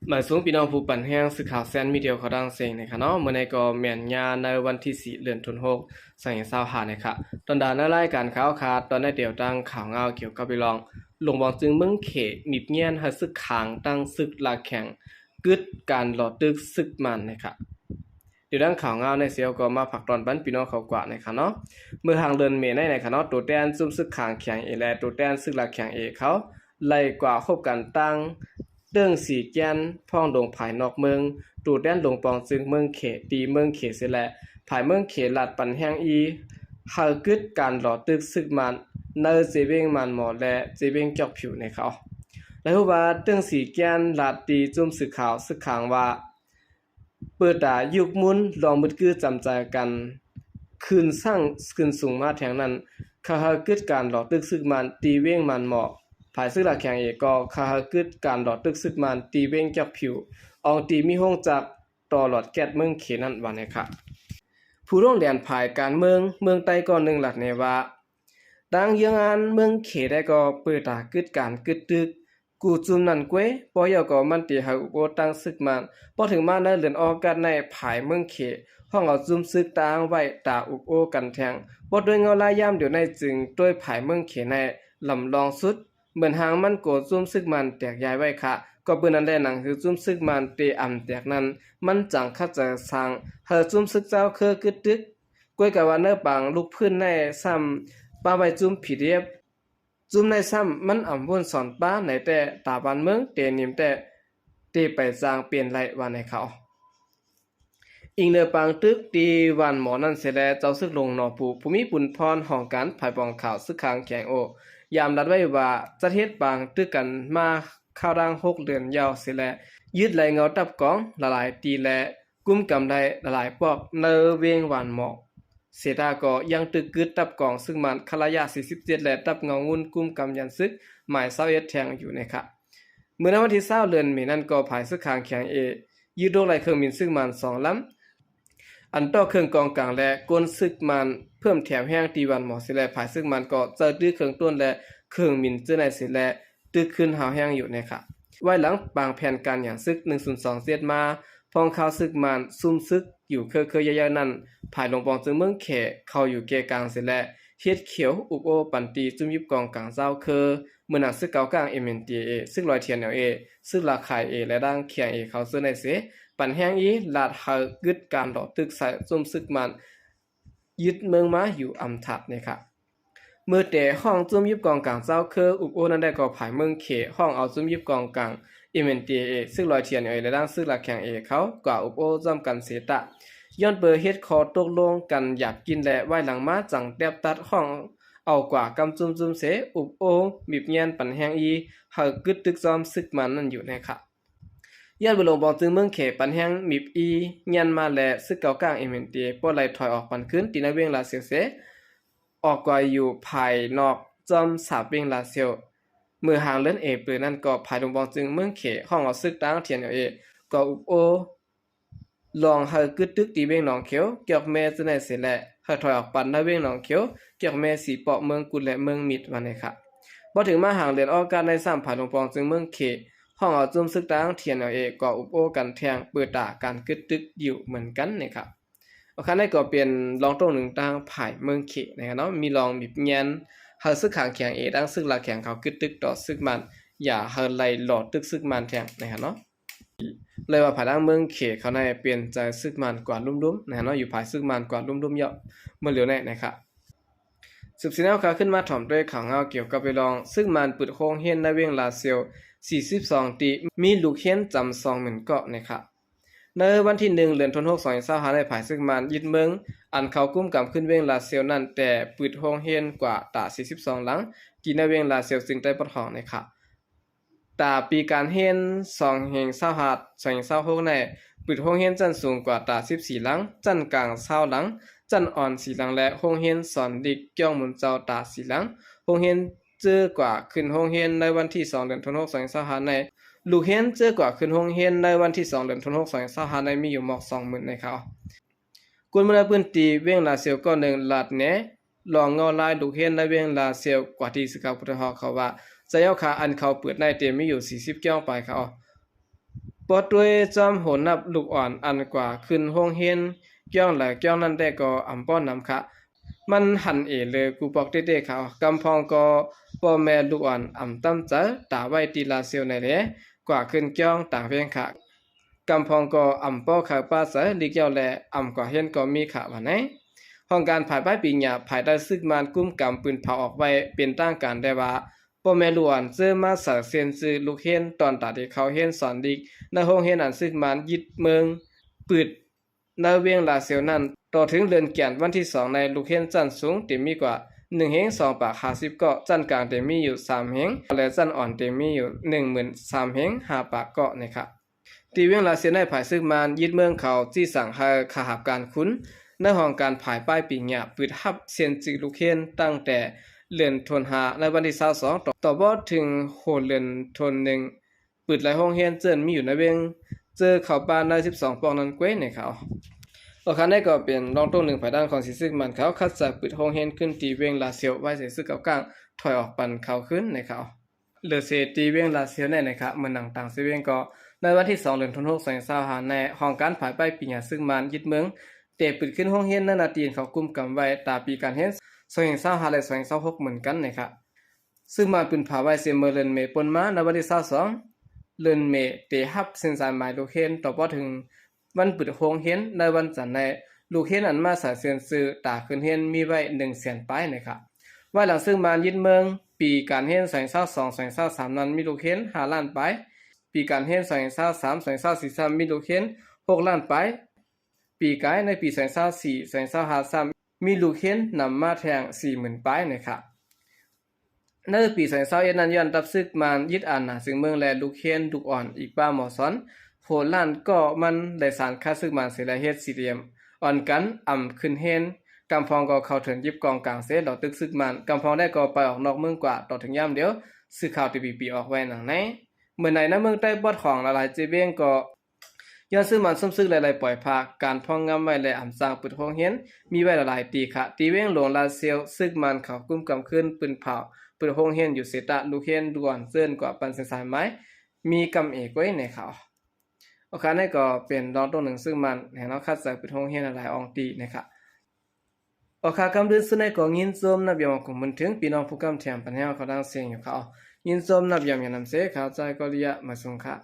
ໝາຍສູງພີ່ນ້ອງຜູ້ປັນແຮງສື່ຂ່າວແຊນມີດຽວເຂົ້າທັງເສັງນະຄະເນາະ. ມື້ນີ້ກໍແມ່ນຍາມໃນວັນທີສີ່ ເດືອນທີຫົກ ສອງພັນຊາວຫ້ານະຄະ. ຕອນດາໃນລາຍການຂ່າວຂາດຕອນໃນດຽວຕັ້ງຂ່າວງາວກ່ຽວກັບເລື່ອງ ຫຼວງບອງຈຶ່ງເມືອງເຂດມິບແງນໃຫ້ສຶກຂາງຕັ້ງສຶກລາກແຂ່ງ ກຶດການຫຼໍ້ຕຶກຊຶກມັນນະຄະ. ດຽວຕັ້ງຂ່າວງາວໃນເຊວກໍມາຝາກຕອນປັນພີ່ນ້ອງເຂົາກວ່ານະຄະເນາະ. ເມື່ອຫາງເດືອນເມໃນນະຄະເນາະ ໂຕແທນຊຸມຊຶກຂາງແຂງເອ ແລະ ໂຕແທນຊຶກລາກແຂ່ງເອ ເຂົາໄລ່ກວ່າພົບກັນຕັ້ງ ເຕີງສີແກ່ນ ພ້ອມດົງພາຍນອກເມືອງ ໂຕແທນຫຼວງປອງຈຶ່ງເມືອງເຂດ ຕີເມືອງເຂດເສແລະ ພາຍເມືອງເຂດລາດປັນແຮງອີ ໃຫ້ກຶດການຫຼໍ້ຕຶກຊຶກມັນ ໃນເຈວຽງມານໝໍ ແລະ ເຈວຽງຈອກຜິວໃນເຂົາ ໄດ້ຮູ້ວ່າເຕີງສີແກ່ນລາດຕີຈຸ້ມສື່ຂ່າວຊຶກຂາງວ່າ ເປີດຕາຍຸກມຸນລອງມືດກື້ຈຳໃຈກັນ ຂຶ້ນສ້າງຂຶ້ນສູງມາແທງນັ້ນ ເຂົາໃຫ້ກຶດການຫຼໍ້ຕຶກຊຶກມັນ ຕີເວງມານໝໍ ພາຍຊຶກລາກແຂ່ງເອ ກໍເຂົາໃຫ້ກຶດການຫຼໍ້ຕຶກຊຶກມັນ ຕີເວງຈອກຜິວ ອອງຕີມີໂຮງຈັກ ຕໍ່ຫຼອດແກັດເມືອງເຂດນັ້ນວ່າແນ່ຄະ. ຜູ້ລົງແລນພາຍການເມືອງ ເມືອງໃຕ້ກໍໜຶ່ງລາດແນ່ວ່າ ຕັ້ງເຍືອງອານເມືອງເຂດໄດ້ກໍເປີດຕາກຶດການກຶດຕຶກ ກູຈຸ້ມນັ້ນເກວຍ ພໍຢາວກໍມັນຕີໃຫ້ອຸບໂອດຕັ້ງຊຶກມັນ ພໍເຖິງມາໃນເດືອນອອກກັດໃນພາຍເມືອງເຂດ ຫ້ອງເອົາຈຸ້ມຊຶກຕັ້ງໄວ້ຕາອຸບໂອກັນແທງ ພໍດ້ວຍເງົາລາຍຍາມດຽວໃນຈຶ່ງດ້ວຍພາຍເມືອງເຂດໃນລຳລອງສຸດ ເໝືອນຫາງມັນໂກຈຸ້ມຊຶກມັນແຕກຢາຍໄວ້ຄະ. ກໍເປັນນັ້ນແຫຼະ ໜັງສືຈຸ້ມຊຶກມັນເຕອຳແຕກນັ້ນ ມັນຈັ່ງຂັດໃຈສ້າງໃຫ້ຈຸ້ມຊຶກເຈົ້າເຄີກຶດຕຶກ ກວຍກາວ່າເນີປາງລຸກພື້ນໃນຊ້ຳປະໄວ້ຈຸ້ມ PDF ຈຸ້ມໃນຊ້ຳມັນອຳວຸນສອນປາໃນແຕ່ຕາບ້ານເມືອງເຕນິມແຕ່ເຕໄປຈ້າງເປັນໄລວ່າໃນເຂົາ. ອີງເໜືອປາງຕຶກທີ່ວານໝໍນັ້ນເສແລ ເຈົ້າຊຶກຫຼົງໜໍປູ ຜູ້ມີບຸນພອນຫ້ອງການຝ່າຍປ້ອງກັນຂ່າວຊຶກຂາງແຂງໂອ ຍາມລັດໄວ້ວ່າ ຈັດເຮັດປາງຕຶກກັນມາຄາວດາງຫົກເດືອນຍາວເສແລ ຍຶດໄລ່ເງົາຕັບກອງຫຼາຍໆຕີແລ ກຸມກຳໄດ້ຫຼາຍໆປອກໃນເວງວານໝໍ ເສຕາກໍຍັງຕຶກກຶດຕັບກອງຊຶກມັນຄະລາຍະສີ່ສິບເຈັດ ແລະ ຕັບເງົາງຸນກຸມກຳຢັນຊຶກໝາຍຊາວເອັດແທງຢູ່ໃນຄະ. ເມື່ອໃນວັນທີຊາວເດືອນເມນັ້ນກໍພາຍຊຶກຂາງແຂງເອ ຍຶດໂດກໄລ່ເຄື່ອງບິນຊຶກມັນສອງລຳ ອັນຕໍ່ເຄື່ອງກອງກາງ ແລະ ກົນຊຶກມັນເພີ່ມແຖວແຮງທີ່ວານໝໍເສແລ ພາຍຊຶກມັນກໍໃຊ້ຕື້ເຄື່ອງຕົ້ນ ແລະ ເຄື່ອງບິນເຈີໃນເສແລ ຕຶກຂຶ້ນຮາວແຮງຢູ່ໃນຄະ. ວາຍຫຼັງວາງແຜນການຫຍັງຊຶກໜຶ່ງສູນສອງເຈັດມາ ພອງຂ່າວຊຶກມັນຊຸມຊຶກຢູ່ເຄີໆໃຫຍ່ໆນັ້ນ ພາຍຫຼວງປອງຈຶ່ງເມືອງເຂດເຂົ້າຢູ່ແກ່ກາງເສແລ ເຮັດຂຽວອຸບໂອປັນຕີຈຸ້ມຢິບກອງກາງເຈົ້າເຄີ ເມື່ອນຳຊຶກເກົາກາງ MNDAA ຊຶກລອຍ TNLA ຊຶກລາຄາຍເອ ແລະ ດ່າງແຂງເອ ເຂົ້າເຈີໃນເສ ປັນແຮງອີ ລາດໃຫ້ກຶດການຫຼໍ້ຕຶກໃສ່ຈຸ້ມຊຶກມັນ ຍຶດເມືອງມາຢູ່ອຳທາດນີ້ຄະ. ເມື່ອແຕ່ຫ້ອງຈຸ້ມຢິບກອງກາງເຈົ້າເຄີອຸບໂອນັ້ນໄດ້ກໍພາຍເມືອງເຂດ ຫ້ອງເອົາຈຸ້ມຢິບກອງກາງ MNDAA ຊຶກລອຍ TNLA ແລະ ດ່າງຊຶກລາແຂງເອ ເຂົາກວ່າອຸບໂອຮ່ວມກັນເສຕະ ຍ້ອນເປີເຮັດຂໍ້ຕົກລົງກັນຢາກກິນ ແລະ ວາຍຫຼັງມາຈັ່ງແຕບຕັດຫ້ອງເອົາກວ່າກຳຈຸ້ມຈຸ້ມເສ ອຸບໂອມິບແງນປັນແຮງອີ ໃຫ້ກຶດຕຶກຈອມຊຶກມັນນັ້ນຢູ່ໃນຄະ. ຍ້ອນເບີຫຼວງປອງຈຶ່ງເມືອງເຂດປັນແຮງມິບອີ ແງນມາ ແລະ ຊຶກເກົາກາງ MNDAA ບໍ່ໄລ່ຖອຍອອກປັນຄືນ ທີ່ໃນເວງລາຊຽວເສ ອອກກວ່າຢູ່ພາຍນອກຈອມສາບເວງລາຊຽວ. ເມື່ອຫາງເດືອນເອເປີນັ້ນກໍພາຍຫຼວງປອງຈຶ່ງເມືອງເຂດ ຫ້ອງເອົາຊຶກຕາງ TNLA ກໍອຸບໂອ ລອງໃຫ້ກຶດຕຶກທີ່ເວງໜອງຂຽວ ກຽກແມ່ ຈະໄດ້ເສແລະ ໃຫ້ຖອຍອອກປັນໃນເວງໜອງຂຽວ ກຽກແມ່ ສີເປາະ ເມືອງກຸດ ແລະ ເມືອງມິດ ວ່າແນ່ຄະ. ບໍ່ເຖິງມາຫາງເດືອນອອກການໃນຊ້ຳພາຍຫຼວງປອງຈຶ່ງເມືອງເຂດ ຫ້ອງເອົາຈຸ້ມຊຶກຕາງ TNLA ກໍອຸບໂອ້ກັນແທງ ເປີດຕາການກຶດຕຶກຢູ່ເໝືອນກັນແນ່ຄະ. ໂອເຄ ນັ້ນກໍເປັນລອງຕົງໜຶ່ງຕາງພາຍເມືອງເຂດນະຄະເນາະ ມີລອງມີແຍນ ໃຫ້ຊຶກຂ້າງແຂງເອ ທັງຊຶກລາວແຂງເຂົາກຶດຕຶກຕໍ່ຊຶກມັນ ຢ່າໃຫ້ໄລ່ຫຼໍ່ຕຶກຊຶກມັນແທງນະຄະເນາະ. ເລີຍວ່າພາຍຫຼັງເມືອງເຂດເຂົາໃນປ່ຽນໃຈຊຶກມັນກວ່າລຸ່ມໆນະຄະເນາະ ຢູ່ພາຍຊຶກມັນກວ່າລຸ່ມໆເຍາະເມື່ອຫຼຽວໃນນະຄະ. ສືບເສຍແນວຂ່າວຂຶ້ນມາຖອມດ້ວຍຂ່າວງາວກ່ຽວກັບເລື່ອງ ຊຶກມັນປຶດໂຮງຮຽນໃນເວງລາຊຽວ ສີ່ສິບສອງ ຕີ ມີລູກຮຽນຈຳສອງໝື່ນເກາະນະຄະ. ໃນວັນທີໜຶ່ງ ເດືອນ ທັນວາ ສອງພັນຊາວຫ້າ ໃນພາຍຊຶກມັນຍຶດເມືອງ ອັນເຂົາກຸມກຳຂຶ້ນເວງລາຊຽວນັ້ນ ແຕ່ປຶດໂຮງຮຽນກວ່າຕາ ສີ່ສິບສອງ ຫຼັງ ທີ່ໃນເວງລາຊຽວ ເຊິ່ງໃຕ້ປົກຄອງນະຄະ. ຕາປີການຮຽນ ສອງພັນຊາວຫ້າ ສອງພັນຊາວຫົກ ໃນ ປຶດໂຮງຮຽນຊັ້ນສູງກວ່າຕາ ສິບສີ່ ຫຼັງ, ຊັ້ນກາງ ຊາວ ຫຼັງ, ຊັ້ນອ່ອນ ສີ່ ຫຼັງ ແລະ ໂຮງຮຽນສອນດິກ ກ່ຽວມູນເຈົ້າ ຕາ ສີ່ ຫຼັງ. ໂຮງຮຽນເຈີກວ່າຂຶ້ນໂຮງຮຽນໃນວັນທີສອງ ເດືອນ ທັນວາ ສອງພັນຊາວຫ້າ ໃນ ລູກຮຽນເຈີກວ່າຂຶ້ນໂຮງຮຽນໃນວັນທີສອງ ເດືອນ ທັນວາ ສອງພັນຊາວຫ້າ ໃນ ມີຢູ່ໝອກ ສອງໝື່ນ ໃນເຂົາ. ຄົນເມືອງໃນພື້ນທີ່ເວງລາຊຽວ ກໍໜຶ່ງລາດແນ່ ລອງເງົາລາຍລູກຮຽນໃນເວງລາຊຽວ ກວ່າທີ່ສື່ຂ່າວຜູ້ໄດ້ຮອດເຂົາວ່າ ໃຈເອົາຄາ ອັນເຂົາເປີດໃນເຕັມມີຢູ່ ສີ່ສິບ ກ່ຽວປາຍເຂົາ. ບໍ່ດ້ວຍຈ້ອມໂຫນັບລູກອ່ອນອັນກວ່າຂຶ້ນໂຮງຮຽນ ກ້ຽວໃດກ້ຽວນັ້ນແດ່ກໍອຳບໍ່ນຳຄະ. ມັນຫັນເອເລີກູປອກເຕ້ໆຂາວ. ກຳພອງກໍພໍ່ແມ່ລູກອ່ອນອຳຕ່ຳໃຈ ຕາໄວ້ທີ່ລາຊຽວໃນແລ ກວ່າຂຶ້ນກ້ຽວຕ່າງວຽງຄະ. ກຳພອງກໍອຳບໍ່ເຂົ້າປາໃຈ ລິກຢາວແລ ອຳກວ່າຮຽນກໍມີຄະວ່າໃນ. ຫ້ອງການຜາຍປ້າຍປີກຫຍ້າ ພາຍໃຕ້ຊຶກມານກຸມກຳ ປືນເຜົາອອກໄວ້ເປັນທາງການແດ່ວ່າ ພໍ່ແມ່ຫຼວງເຈີມາສາເຊັນຊື່ລູກຮຽນ ຕອນຕາທີ່ເຂົາຮຽນສອນດິກ ໃນໂຮງຮຽນອັນຊຶກມານຍຶດເມືອງ ປຶດໃນວຽງລາຊຽວນັ້ນ. ຕໍ່ເຖິງເດືອນກັນຍາ ວັນທີສອງ ໃນລູກຮຽນຊັ້ນສູງເຕັມມີກວ່າ ໜຶ່ງພັນສອງຮ້ອຍຫ້າສິບເກາະ, ຊັ້ນກາງເຕັມມີຢູ່ ສາມພັນ ແລະ ຊັ້ນອ່ອນເຕັມມີຢູ່ ໜຶ່ງໝື່ນສາມພັນຫ້າຮ້ອຍເກາະນີ້ຄະ. ທີ່ວຽງລາຊຽວໃນພາຍຊຶກມານຍຶດເມືອງ ເຂົາຈີ່ສັ່ງໃຫ້ຂ້າຮັບການຂຸນ ໃນຫ້ອງການຜາຍປ້າຍປີກຫຍ້າ ປຶດຮັບເຊັນຊື່ລູກຮຽນ ຕັ້ງແຕ່ເດືອນໂທນຫ້າ ໃນວັນທີຊາວສອງ ຕໍ່ ຕໍ່ບໍ່ເຖິງຫົວເດືອນໂທນໜຶ່ງ ປຶດຫຼາຍໂຮງຮຽນເຈີນມີຢູ່ໃນວຽງ ເຈີເຂົ້າປ່າໃນສິບສອງປອກນັ້ນເກວຍໃນເຂົາ. ໂອຄາ ນີ້ກໍເປັນລອງຕົງໜຶ່ງພາຍດ້ານຂອງສີຊຶກມານເຂົາ ຄັດຈະປຶດໂຮງຮຽນຂຶ້ນທີ່ວຽງລາຊຽວ ໄວ້ໃສ່ຊຶກເກົາກາງ ຖອຍອອກປັນເຂົາຄືນໃນເຂົາ. ເຫຼືອເສຍທີ່ວຽງລາຊຽວແນ່ໃນຄະ ເມືອງຕ່າງໆເສວຽງກໍ ໃນວັນທີສອງ ເດືອນໂທນຫົກ ສອງພັນຊາວຫ້າ ໃນຫ້ອງການຜາຍປ້າຍປີກຫຍ້າຊຶກມານຍຶດເມືອງ ແຕ່ປຶດຂຶ້ນໂຮງຮຽນໃນນາທີ່ເຂົາກຸມກຳໄວ້ ຕາປີການຮຽນ ສອງພັນຊາວຫ້າ ແລະ ສອງພັນຊາວຫົກເໝືອນກັນໃນຄະ. ຊຶກມານປືນເຜາໄວ້ເສຍເມື່ອເດືອນເມ ປົນມາ ໃນວັນທີຊາວສອງ ເດືອນເມ ເຕະຮັບເສັ້ນສາຍໝາຍລູກຮຽນ ຕໍ່ບໍ່ເຖິງວັນປຶດໂຮງຮຽນໃນວັນຈັນໃນ ລູກຮຽນອັນມາສາເຊັນຊື່ຕາຂຶ້ນຮຽນມີໄວ້ໜຶ່ງແສນປາຍໃນຄະ. ໄວ້ຫຼັງຊຶກມານຍຶດເມືອງ ປີການຮຽນສອງພັນຊາວສອງ ສອງພັນຊາວສາມນັ້ນມີລູກຮຽນຫ້າລ້ານປາຍ, ປີການຮຽນສອງພັນຊາວສາມ ສອງພັນຊາວສີ່ຊ້ຳມີລູກຮຽນຫົກລ້ານປາຍ, ປີກາຍໃນປີສອງພັນຊາວສີ່ ສອງພັນຊາວຫ້າຊ້ຳ ມີລູກຮຽນນຳມາແທ່ງສີ່ໝື່ນປາຍໃນຄະ. ໃນປີສອງພັນຊາວເອັດນັ້ນ ຍ້ອນທັບຊຶກມານຍຶດອານາເຊິ່ງເມືອງ ແລະ ລູກຮຽນລູກອ່ອນອີກປ້າໝໍສອນ ໂຫດຮ້ານກໍມັນໄດ້ສານຄາຊຶກມານເສຍ ແລະ ເຮັດສີ່ຫຼ່ຽມອ່ອນກັນອຳຂຶ້ນຮຽນ. ກຳພອງກໍເຂົ້າເຖິງຍຶດກອງກາງເສ ລອດຕຶກຊຶກມານ. ກຳພອງໄດ້ກໍໄປອອກນອກເມືອງກວ່າ ຕໍ່ເຖິງຍາມດຽວ ສື່ຂ່າວ ທີວີ ປີອອກໄວ້ໜັງໃນ. ເມື່ອໃນໃນເມືອງໃຕ້ບອດຂອງຫຼາຍໆເຈວຽງກໍ ຍ້ອນຊຶກມານຊຸມຊຶກ ແລະ ໄລ່ປ່ອຍພາກການພອງງາມໄວ້ ແລະ ອຳສັ່ງປຶດໂຮງຮຽນ ມີໄວ້ຫຼາຍໆທີ່ຄະ. ທີ່ວຽງຫຼວງລາຊຽວ ຊຶກມານເຂົາກຸມກຳຄືນ ປືນເຜົາ ປຶດໂຮງຮຽນຢູ່ເຊຕະ ລູກຮຽນລວນເຈີນກວ່າປັນເສັ້ນສາຍໝາຍ ມີກຳເອກໄວ້ໃນເຂົາ. ໂອຄາ ນີ້ກໍເປັນລອງຕົງໜຶ່ງຊຶກມານ ແຫ່ງເຮົາຄັດໃສ່ປຶດໂຮງຮຽນຫຼາຍໆອ່ອງຕີໃນເຂົາ. ໂອຄາ ກຳດື່ນສຸດໃນກໍຍິນຊົມນັບຢອມຂອບຄຸນເຖິງພີ່ນ້ອງຜູ້ກຳແຖມປັນແຮງເຂົາດັ່ງເສຍງຢູ່ເຂົາ. ຍິນຊົມນັບຢອມຢ່ານຳເສ ເຂົາໃຈກໍລິຍະມາຊົງຄະ.